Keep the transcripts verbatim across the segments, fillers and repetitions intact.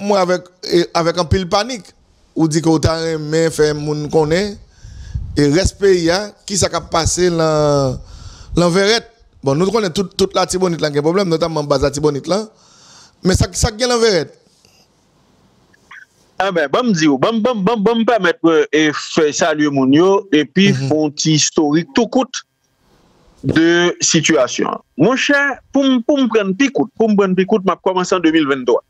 Mwen avèk, e, avèk anpil panik. Ou di ke w ta renmen fè moun konnen, e, rès peyi a, kisa k ap pase lan, lan Vèrèt. Bon, nou konnen tout, tout Latibonit lan gen pwoblèm, notamman baz Latibonit lan. Men sa, sa k gen lan Vèrèt? Anben, ban m di w, ban m, ban m, ban m, ban m pèmèt mwen, e, fè salye moun yo, epi fè yon ti istorik tou kout de sitiyasyon an. Monchè, pou m, pou m pran pi kout, pou m pran pi kout, m ap kòmanse an de mil venntwa.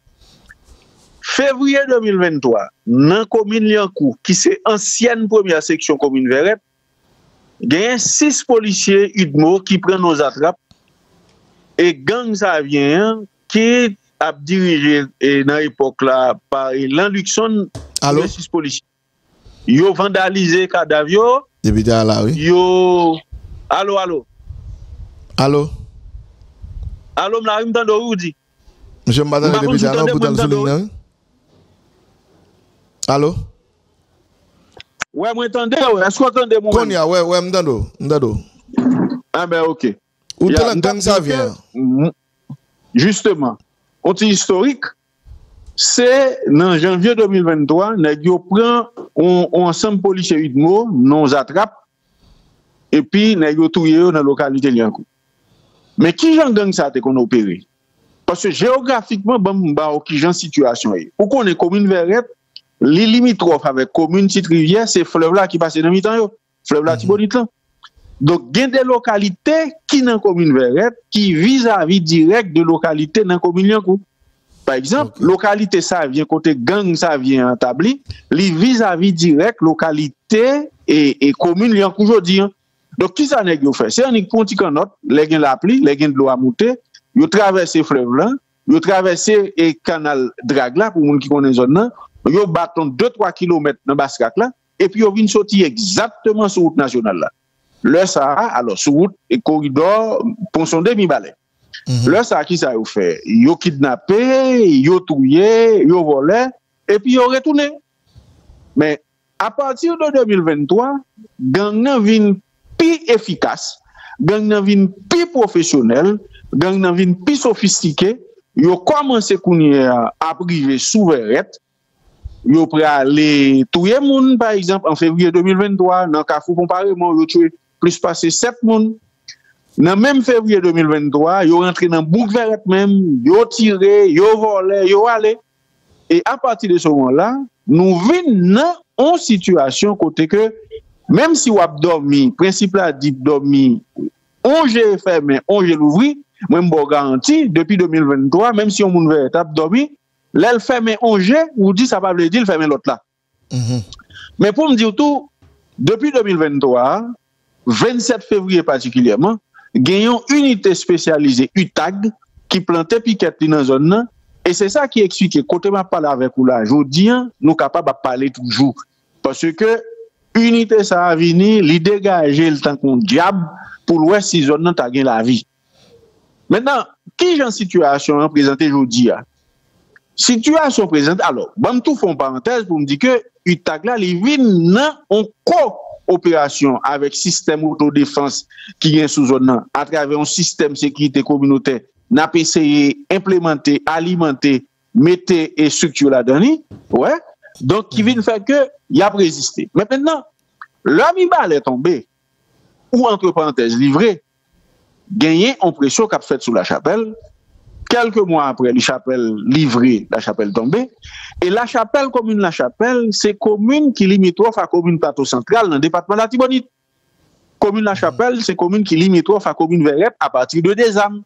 Fevriye de mil venntwa, nan komin Lyankou, ki se ansyèn premyè seksyon komin Vèrèt, genyen sis polisye UDMO ki pran non zatrap, e gang Savyen an ki ap dirije, e, nan epòk la pa, e, Lan Luckson, Alo? Genyen sis polisye. Yo vandalize kadav yo. Depi talè a, wi. Yo. Alo, alo. Alo? Alo, m la, wi, m tande w, wi, ou di. Mesye, m pa tande depi talè a, non, poutan m sou liy nan, wi. Alo? Wè, mwen tande w. Èske w tande mwen? Kounye a, wè, wè, m tande w. M tande w. Anben, ok. Ou te lan gang Savyen an. Jisteman, yon ti istorik, se nan janvye de mil venntwa, nèg yo pran yon, yon ansanm polisye UDMO, non zatrap, epi nèg yo touye yo nan lokalite Lyankou. Men kijan gang sa te konn opere? Paske jewografikman, ban m ba w kijan sitiyasyon ye. Ou konnen komin Vèrèt, li limitwòf avèk komin Tit Rivyè, se flèv la ki pase nan mitan yo, flèv Latibonit lan. Donk, gen de lokalite ki nan komin Vèrèt ki vizavi dirèk de lokalite nan komin Lyankou. Pa egzanp, lokalite Savyen kote gang Savyen an tabli, li vizavi dirèk lokalite e, e komin Lyankou jodi an. Donk, kisa nèg yo fè? Se annik pran ti kannòt, lè gen lapli, lè gen dlo a monte, yo travèse flèv lan, yo travèse e kanal Drag la, pou moun ki konnen zòn nan, yo bat yon de twa kilomèt nan Bas Rak la, epi yo vin soti egzakteman sou wout nasyonal la. Lè sa a, alò, sou wout e koridò Pon Sonde Mibalè. Lè sa a, kisa yo fè? Yo kidnape, yo touye, yo vòlè, epi yo retounen. Men, apati de de mil venntwa, gang nan vin pi efikas, gang nan vin pi pwofesyonèl, gang nan vin pi sofistike, yo kòmanse kounye a ap rive sou Vèrèt, yo prale touye moun, pa egzanp, an fevriye de mil venntwa, nan Kafou Pon Paremon, yo tiye plis pase sèt moun. Nan menm fevriye de mil venntwa, yo rantre nan bouk Vèrèt menm, yo tire, yo vòlè, yo ale. E apati de se moman la, nou vin nan yon sitiyasyon kote ke, menm si w ap dòmi, prensip la di dòmi, yon je fèmen, yon je louvri, mwen m ba w garanti, depi de mil venntwa, menm si yon moun Vèrèt ap dòmi, lè l fèmen yon je, ou di sa pa vle di l fèmen lòt la. Men pou m di w tou, depi de mil venntwa a, vennsèt fevriye patikilyèman, gen yon inite espesyalize, UTAG, ki plante pikèt li nan zòn nan, e se sa ki eksplike, kote m ap pale avèk ou la, jodi an, nou kapab ap pale toujou. Paske inite sa a vini, li degaje l tankou yon dyab pou l wè si zòn nan ta gen lavi. Mentnan, kijan sitiyasyon an prezante jodi a? Sitiyasyon prezante, alò, ban m tou fè yon parantèz pou m di ke UTAG la, li vin nan yon ko-operasyon avèk sistèm otodefans ki gen sou zòn nan, atravè yon sistèm sekirite kominotè n ap eseye enplemante, alimante, mete estrikti ladan li, wè. Donk, ki vin fè ke y ap reziste. Men mentnan, lè mibalè tonbe, ou antre parantèz, livre, genyen yon presyon k ap fèt sou Lachapèl. Kèlke mwa apre, Lachapèl livre, Lachapèl tonbe. E Lachapèl, komin Lachapèl, se komin ki limitwòf a komin Plato Santral nan depatman Latibonit. Komin Lachapèl, se komin ki limitwòf a komin Vèrèt apati de Dezam.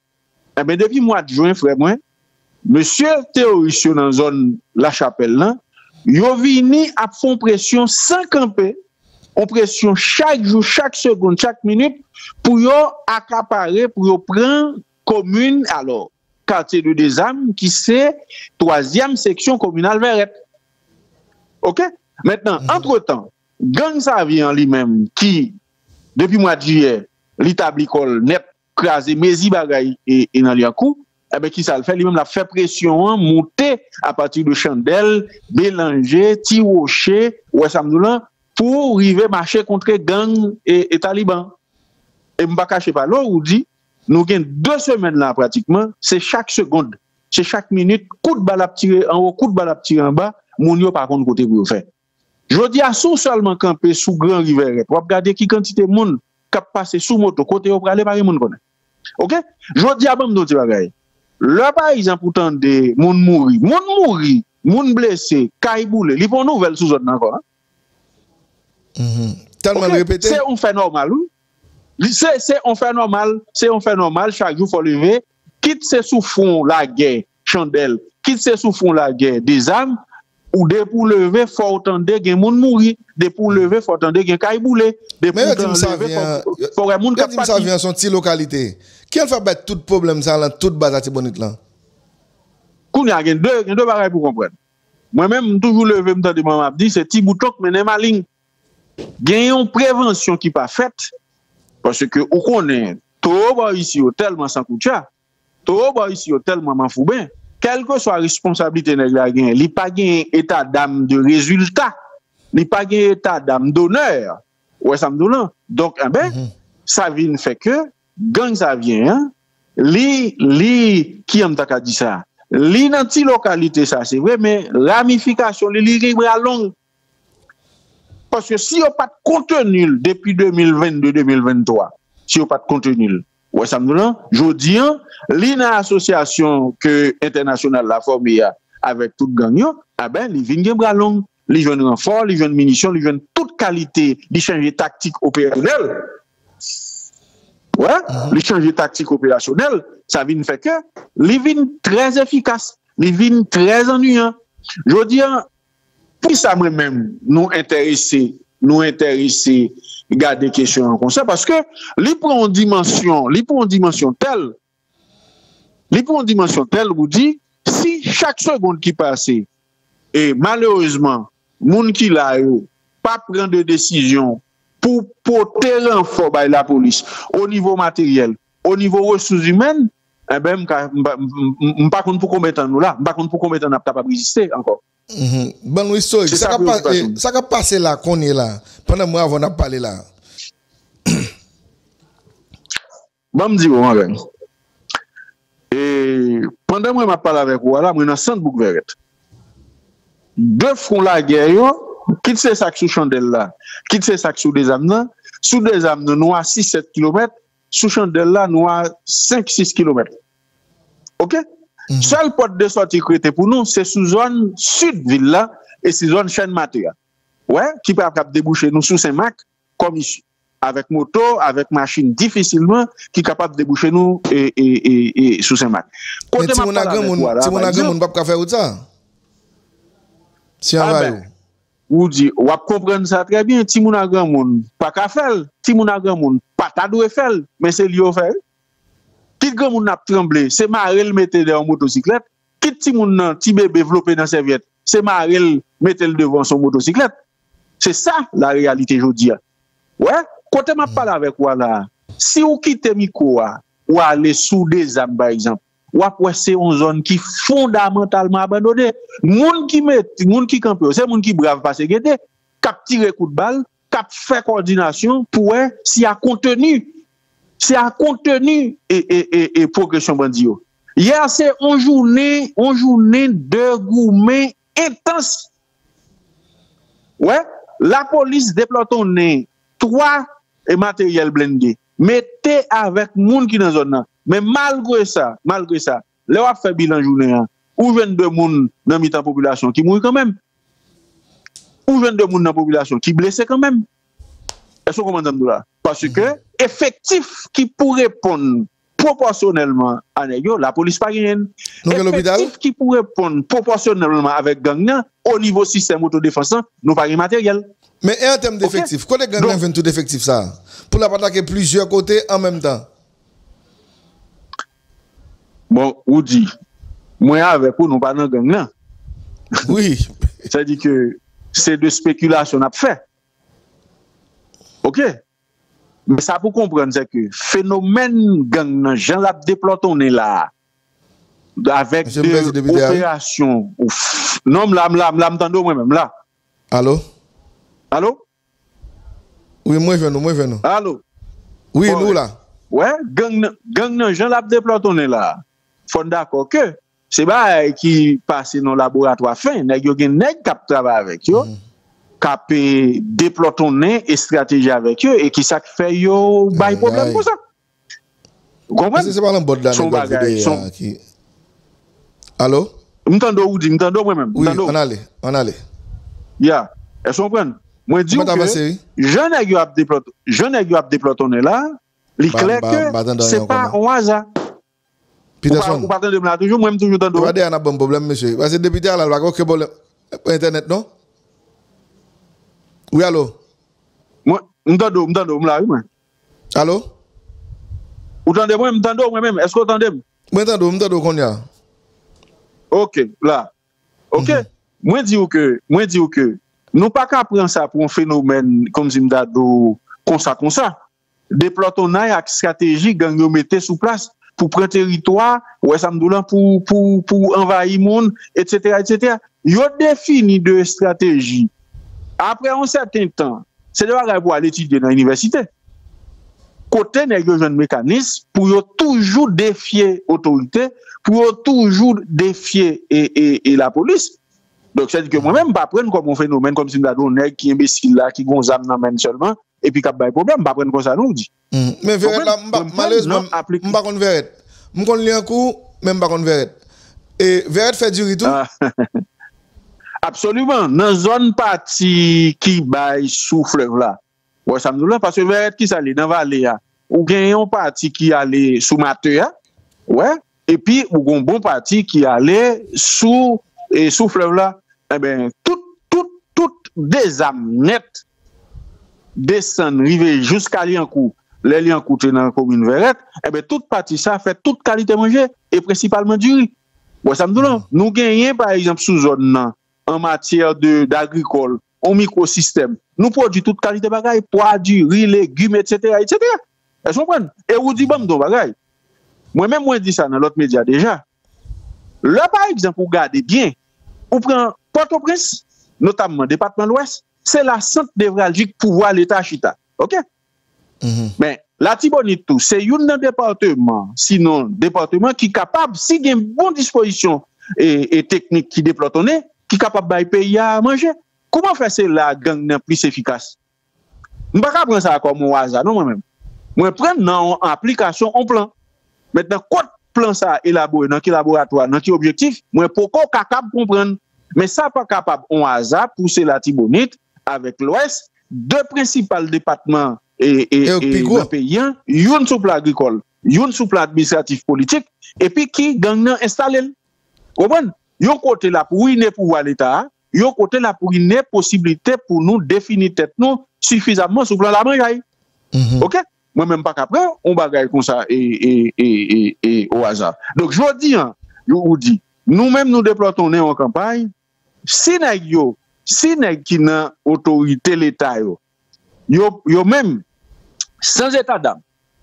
Enben, depi mwa jen, frè mwen, mesye teworis yo nan zòn Lachapèl lan, yo vini ap fè yon presyon san kanpe, yon presyon chak jou, chak segonn, chak minit, pou yo akapare, pou yo pran komin, alò, katye de Dezam, ki se twazyèm seksyon kominal Vèrèt. Oke? Mentnan, antretan, gang Savyen an li menm, ki, depi mwa jiyè, li tabli kò l nèt, kraze mezi bagay e, e nan Lyankou, enben, kisa l fè? Li menm, l ap fè presyon an moute apati de Chandèl, Belanje, Ti Woche, ou wè sa m di w lan, pou rive mache kontre gang e, e Taliban. E m pa kache pale w, ou di, nou gen de semèn la, pratikman, se chak segonn. se chak minit, kout bal ap tire anwo, kout bal ap tire anba, moun yo pa konn kote pou yo fè. Jodi a, si w sèlman kanpe sou Gran Ri Vèrèt, w ap gade ki kantite moun k ap pase sou moto, kote yo prale, pa gen moun konnen. Oke? Jodi a, ban m di w ti bagay. Lè, pa egzanp, ou tande moun mouri, moun mouri, moun blese, kay boule, li pa yon nouvèl sou zòn nan ankò, en. Mhm. Tèlman l repete. Se yon fè nòmal, wi. Li- Se se yon fè nòmal, se yon fè nòmal, chak jou fò leve, kit se sou fwon lagè chandèl, kit se sou fwon lagè dezam, ou depi w leve, fò w tande gen moun mouri, depi w leve, fò w tande gen kay boule, depi Men w yo di m sa leve, vyen, fò, yo, fò w wè moun k yo ap di m sa pati. Vyen se yon ti lokalite. Ki al fè bay tout pwoblèm sa lan tout baz Latibonit lan? Kounye a gen de, gen de bagay pou w konprann. Mwen menm, m toujou leve, m tande manman ap di, se ti bout lòk mennen malin. Gen yon prevansyon ki pa fèt, paske ou konnen, towo bò isi yo tèlman sankoutcha, towo bò isi yo tèlman manfouben, kèlkeswa responsablite nèg la genyen, li pa genyen etadam de rezilta, li pa genyen etadam donè. Ou wè sa m di w lan? Donk, enben, sa vin fè ke gang sa vyen an, li, li, kijan m ta ka di sa? Li nan ti lokalite sa, se vre, men ramifikasyon li, li gen bra long. Paske si yo pa t konteni l depi de mil vennde, de mil venntwa, si yo pa t konteni l, ou wè sa m di w lan? Jodi an, li nan asosyasyon ke entènasyonal la fòme a avèk tout gang yo, a ben, li vin gen bra long, li jwenn ranfò, li jwenn minisyon, li jwenn tout kalite, li chanje taktik operasyonèl. Wè, li chanje taktik operasyonèl, sa vin fè ke li vin trè efikas, li vin trè annuyan. Jodi an, poukisa mwen menm nou enterese, nou enterese gade kesyon an konsa? Paske li pran yon dimansyon, li pran yon dimansyon tèl, li pran yon dimansyon tèl pou di, si chak segonn ki pase, e malerezman, moun ki la yo pa pran de desizyon pou pote ranfò bay lapolis o nivo materyèl, o nivo resous imèn, enben, m ka- m pa- m- m- m pa konn pou konbyen tan nou la, m pa konn pou konbyen tan n ap kapab reziste ankò. Mhm. Ban nou istorik. Se Sa sa k ap pa- preokipasyon eh, m. Sa k ap pase la kounye la, pandan mwen avè w n ap pale la. Ban m di w, mon frè. E pandan mwen m ap pale avèk ou a la, mwen nan sant bouk Vèrèt. De fwon lagè yo, kit se sa k sou chandèl la, kit se sa k sou dezam nan, sou dezam nan, nou a sis sèt kilomèt, sou chandèl la, nou a senk sis kilomèt. Oke? Sèl pòt de sòti k rete pou nou, se sou zòn sid vil la, e se zòn Chèn Mate a. Wè, ki pa p ap debouche nou sou Senmak, kòm isi. Avèk moto, avèk machin, difisilman, ki kapab debouche nou e, e, e, e, sou Senmak. Kote m ap pale avèk ou a la, pa egzanp. Timoun ak granmoun p ap ka fè wout sa? Si anvayi w. Ou di, w ap konprann sa trè byen, timoun ak granmoun pa ka fè l, timoun ak granmoun pa ta dwe fè l, men se li yo fè l. Kit granmoun nan ap tranble, se mare l mete dèyè yon motosiklèt, kit timoun nan, ti bebe vlope nan sèvyèt, se mare l mete l devan s on motosiklèt. Se sa lareyalite jodi a. Wè, kote m ap pale avèk ou a la a, si w kite mikwo a, w ale sou dezam, pa egzanp, w ap wè se yon zòn ki fondamantalman abandone. Moun ki met, moun ki kanpe yo, se moun ki brav pase gede, k ap tire kout bal, k ap fè kòdinasyon pou wè si y a konteni, si y a konteni e, e, e, e pwogresyon bandi yo. Yè se yon jounen, yon jounen de goumen entans. Wè, lapolis deplòtonnen twa e materyèl blende, mete avèk moun ki nan zòn nan. Men malgre sa, malgre sa, lè w ap fè bilan jounen an, ou jwenn de moun nan mitan popilasyon ki mouri kanmenm. Ou jwenn de moun nan popilasyon ki blese kanmenm. Èske w konprann sa m di w la? Paske efektif ki pou reponn pwopòsyonèlman a nèg yo, lapolis pa genyen l. Nou gen lopital? Efektif ki pou reponn pwopòsyonèlman avèk gang nan, o nivo sistèm otodefans lan, nou pa gen materyèl. Men e an tèm de efektif, kote gang nan jwenn tout efektif sa a? Pou l ap atake plizyè kote an menm tan. Bon, ou di, mwen avèk ou, nou pa nan gang nan. Wi. Sa di ke se de spekilasyon n ap fè. Oke? Men sa pou konprann, se ke fenomèn gang nan, jan l ap deplòtonnen la a, avèk de operasyon, non, m la, m la, m la, m tande w mwen menm la. Alo? Alo? Wi, mwen jwenn ou, mwen jwenn ou. Alo? Wi, nou la. Wè, gang nan, gang nan, jan l ap deplòtonnen la a, fò n dakò ke Se bagay ki pase nan laboratwa fen. Nèg yo gen nèg k ap travay avèk yo, k ap eh, deplòtonnen estrateji avèk yo, e ki sa k fè yo bay pwoblèm konsa. Ou konprann? Èske se pa nan bòd la nèg yo ap vide a ki. Alo? M tande w, Roody, m tande w mwen menm. M tande w. Wi, ann ale, ann ale. Ya. Èske w konprann? Mwen di w ke jan nèg yo ap deplòt, jan nèg yo ap deplòtonnen la, li klè ke se pa yon aza. Ou pa, ou pa tande m la toujou, mwen m toujou tande w. Tande a n ap ban m pwoblèm, mesye. Paske depi talè a, l pa gen okenn pwoblèm entènèt, non? Wi, alo? Mwen, m tande w, m tande w, m la, wi, mwen. Alo? Ou tande mwen, m tande w, mwen menm. Èske w tande m? Mwen tande w, m tande w kounye a. Ok, la. Ok. Mwen di w ke, mwen di w ke, nou pa ka pran sa pou yon fenomèn, kòmsi m ta di w, konsa, konsa. Deplòtonnay ak estrateji gang yo mete sou plas pou pran teritwa, ou wè sa m di w lan, pou, pou, pou anvayi moun, etsetera, etsetera. Yo defini de estrateji. Apre yon sèten tan, se de bagay pou al etidye nan inivèsite. Kote nèg yo jwenn mekanis pou yo toujou defye otorite, pou yo toujou defye e, e, e lapolis. Donk, sètadi ke mwen menm, m pa pran kòm yon fenomèn, kòmsi m ta di yon nèg ki enbesil la, ki gon zam nan men l sèlman, epi k ap bay pwoblèm. M pa pran konsa non, Roody. Men Verrette la, m pa, malerezman, m pa konn Verrette. M konn Liancourt, men m pa konn Verrette. E Verrette fè diri tou? Absoliman. Nan zòn pati ki bay sou flèv la. Ou wè sa m di w la? Paske Verrette, kisa l ye? Nan vale a, ou gen yon pati ki ale sou Matè a, ou wè, epi ou gen yon bon pati ki ale sou, e, sou flèv la. Enben, tout, tout, tout dezam nèt desann, rive jiska Liancourt, lè Liancourt te nan komin Verrette, enben, tout pati sa fè tout kalite manje, e prensipalman diri. Ou wè sa m di w lan? Nou genyen, pa egzanp, sou zòn nan, an matyè de, dagrikòl, yon mikwosistèm. Nou pwodui tout kalite bagay, pwa, diri, legim, etsetera, etsetera. Èske w konprann? E Roody, ban m di w yon bagay. Mwen menm, mwen di sa nan lòt medya deja. Lè, pa egzanp, ou gade byen, ou pran Pòtoprens, notamman depatman Lwès, se la sant nevralgik pouvwa Leta chita. Ok? Men, Latibonit tou, se youn nan depatman, sinon depatman ki kapab, si gen bon dispozisyon e, e teknik ki deplòtonnen, ki kapab bay peyi a manje. Kouman fè se la gang nan plis efikas? M pa ka pran sa kòm yon aza, non, mwen menm. Mwen pran nan yon aplikasyon, yon plan. Mentnan, kot plan sa a elabore, nan ki laboratwa, nan ki objektif, mwen poko kapab konprann. Men sa pa kapab yon aza pou se Latibonit avèk Lwès, de prensipal depatman e, e, e nan peyi a, youn sou plan agrikòl, youn sou plan administratif politik, epi ki gang nan enstale l. Konprann? Yon kote l ap wine pouvwa Leta a, yon kote l ap wine posiblite pou nou defini tèt nou sifizamman sou plan lamanjay. Ok? Mwen menm pa ka pran yon bagay konsa e, e, e, e, e o aza. Donk, jodi a, yo, ou di, nou menm nou deplòtonnen yon kanpay, si nèg yo, si nèg ki nan otorite Leta yo, yo, yo menm, san etadam,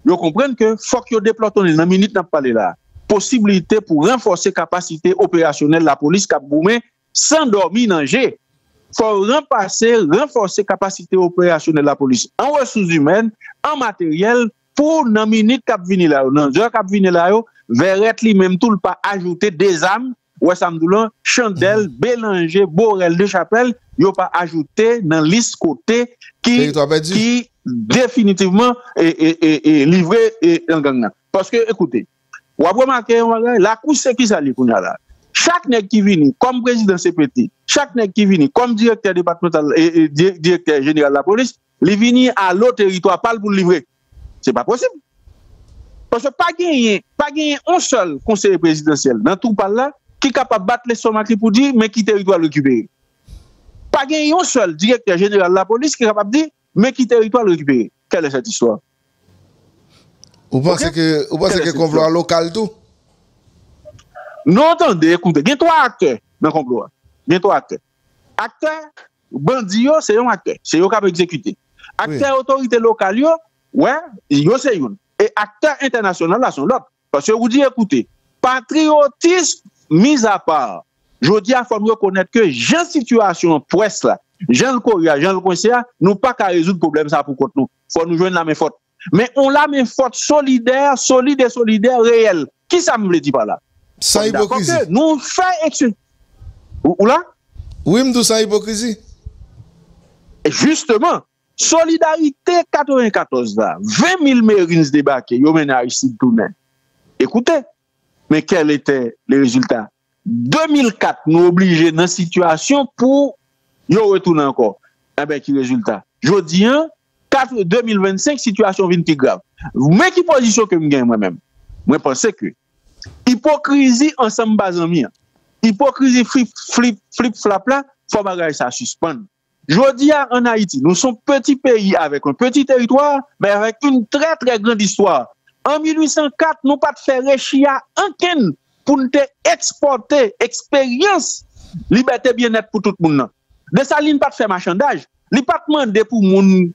yo konprann ke fòk yo deplòtonnen nan minit n ap pale la, posiblite pou ranfòse kapasite operasyonèl lapolis k ap goumen san dòmi nan je. Fò ranpase, ranfòse kapasite operasyonèl lapolis an resous imèn, an materyèl, pou nan minit k ap vini la yo, nan zè k ap vini la yo, Verrette li menm tou, l pa ajoute dezam, ou wè sa m di w lan, Chandèl, Belanje, Borel, Dechapèl, yo pa ajoute nan lis kote ki, ki definitivman e, e, e, e livre e, nan gang nan. Paske, ekoute, w ap remake yon bagay, lakou se kisa l ye kounye a la? Chak nèg ki vini kòm prezidan C P T, chak nèg ki vini kòm direktè depatmantal, e, e, di-, direktè jeneral lapolis, li vini alo teritwa pa l pou l livre. Se pa posib. Paske pa genyen, pa genyen yon sèl konseye prezidansyèl nan twoup al la ki kapab bat lestomak li pou di, men ki teritwa l rekipere. Pa gen yon sèl direktè jeneral lapolis ki kapab di, men ki teritwa l rekipere. Quelle est cette histoire? Ou panse ke, ou panse ke konplo a lokal tou? Non, tande, ekoute, gen twa aktè nan konplo a. Gen twa aktè. Aktè bandi yo, se yon aktè. Se yo k ap egzekite. Aktè otorite lokal yo, wè, yo se youn. E aktè entènasyonal la, se yon lòt. Paske ou di, ekoute, patriyotis mizapa, jodi a, fò n rekonèt ke jan sitiyasyon an pwès la, jan l kore a, jan l kwense a, nou pa ka rezoud pwoblèm sa a pou kont nou. Fò nou jwenn lamenfòt. Men yon lamenfòt solidè, solid e solidè, reyèl. Kisa m vle di pa la? Sa Dakò ipokrizi. Ke nou fè eksye. Ou, ou la? Wi, m di w sa ipokrizi. Jisteman, Solidarite katrevenkatòz la, ven mil Marines debake, yo mennen Aristide tounen. Ekoute, men kèl etè le rezilta? De mil kat, nou oblije nan sitiyasyon pou yo retounen ankò. Enben, ki rezilta? Jodi an, kat, de mil vennsenk, sitiyasyon vin pi grav. Men ki pozisyon ke m gen mwen menm? Mwen panse ke ipokrizi ansanm pa zanmi an. Ipokrizi flip, flip, flip flap la, fò bagay sa sispann. Jodi a, an Ayiti, nou se yon peti peyi avèk yon peti teritwa, men avèk yon trè, trè grand istwa. An mil uit san kat, nou pa t fè rechiya ankenn pou n te ekspòte eksperyans libète byennèt pou tout moun nan. Desalin pa t fè machandaj. Li pa t mande pou moun